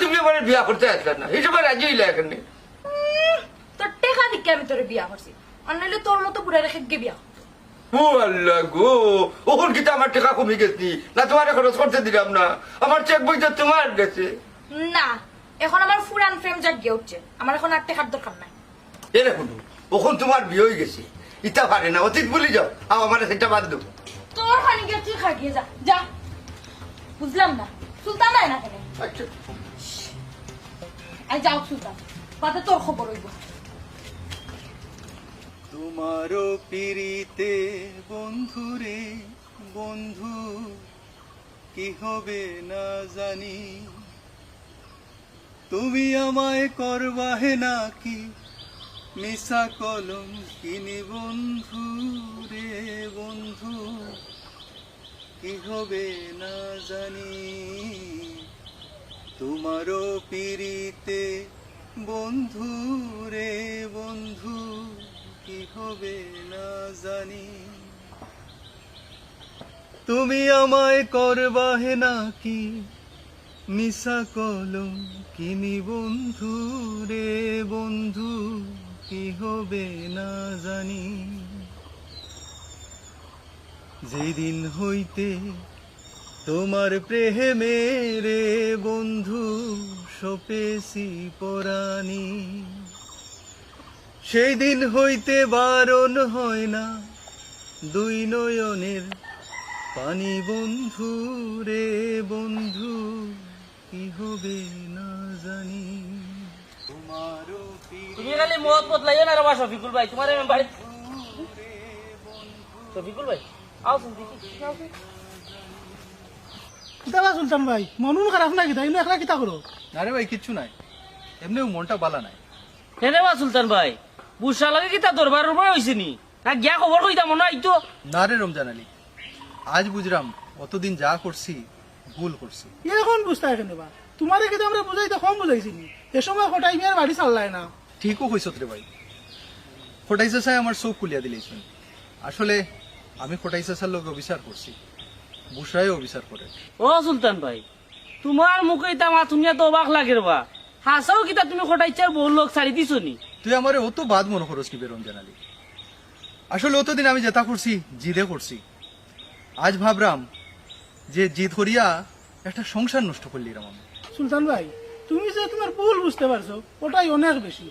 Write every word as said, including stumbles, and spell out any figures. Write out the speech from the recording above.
তুমি আমার বিয়া করতে আসলে না, এই সময় রাজি হইলে এখানে। তোর টেকা দিকে আমি তোরে বিয়া করছি, আর নাইলে তোর মতো বুড়া রেখে গিয়ে বিয়া করতো। ও আল্লাহ গো, ওখান কিতা আমার টেকা কমি গেছে না? তোমারে খরচ করতে দিলাম না, আমার চেক বই তো তোমার গেছে। না, এখন আমার ফুরান প্রেম জাগিয়া উঠছে, আমার এখন আর টেকার দরকার নাই। এরে হুনো, ওখান তোমার বিয়ে হয়ে গেছে, ইতা পারে না, অতীত ভুলি যাও, আও আমার সেটা বাদ দেবো। তোর খানি গিয়ে তুই খাগিয়ে যা, যা। বুঝলাম না, সুলতান আয় না কেন? আচ্ছা। আই যাও সুলতান, বাদে তোর খবর হইব। তোমারও পিরিতে বন্ধুরে বন্ধু, কি হবে না জানি। তুমি আমায় করবাহে নাকি মিছা কলম কিনি বন্ধু রে বন্ধু, কি হবে না জানি। তোমারও পিরিতে বন্ধু রে বন্ধু, কি হবে না জানি। তুমি আমায় করবাহে নাকি মিছা কলম কিনি বন্ধু রে বন্ধু, কি হবে না জানি। যেদিন হইতে তোমার প্রেমে রে বন্ধু সপেছি পরানি, সেই দিন হইতে বারণ হয় না দুই নয়নের পানি বন্ধু রে বন্ধু, কি হবে না জানি। তোমারও তুমি খালি মত বদলাইও না রে বা শফিকুল ভাই, তোমার আমি বাড়ি শফিকুল ভাই, আও শুনতে কি আও শুনতে। কিতা বা সুলতান ভাই, মন উন খারাপ না কিতা? ইনো একলা কিতা করো? না রে ভাই, কিচ্ছু নাই, এমনিও মনটা বালা নাই। কেনে বা সুলতান ভাই, বুসরা লাগে কিতা দরবার উরবার হইছে নি? না গিয়া খবর কইতাম মনে আইতো। না রে রমজান আলী, আজ বুঝরাম অতদিন যা করছি ভুল করছি। এখন বুঝতায় কেনে বা? তোমারে কিতা আমরা বুঝাইতে কম বুঝাইছি নি? এ সময় কটাই মিয়ার বাড়ি চাল্লায় না। ঠিকও কইছত রে ভাই, কটাই চাচায় আমার চোখ খুলিয়া দিলাইছইন। আসলে আমি কটাই চাচার লগে অবিচার করছি, বুসরায়ও অবিচার করে। ও সুলতান ভাই, তোমার মুখে ইতা মাত হুনিয়া তো অবাক লাগের বা। হাছাউ কিতা তুমি কটাই চাচার বউর লগ ছাড়ি দিছো নি? তুই আমারে অত বাদ মনো করস নি বে রমজান আলী? আসলে অতদিন আমি যেতা করছি জিদে করছি। আজ ভাবরাম যে জিদ করিয়া একটা সংসার নষ্ট করলিরাম আমি। সুলতান ভাই, তুমি যে তোমার ভুল বুঝতে পারছো, ওটাই অনেক বেশি।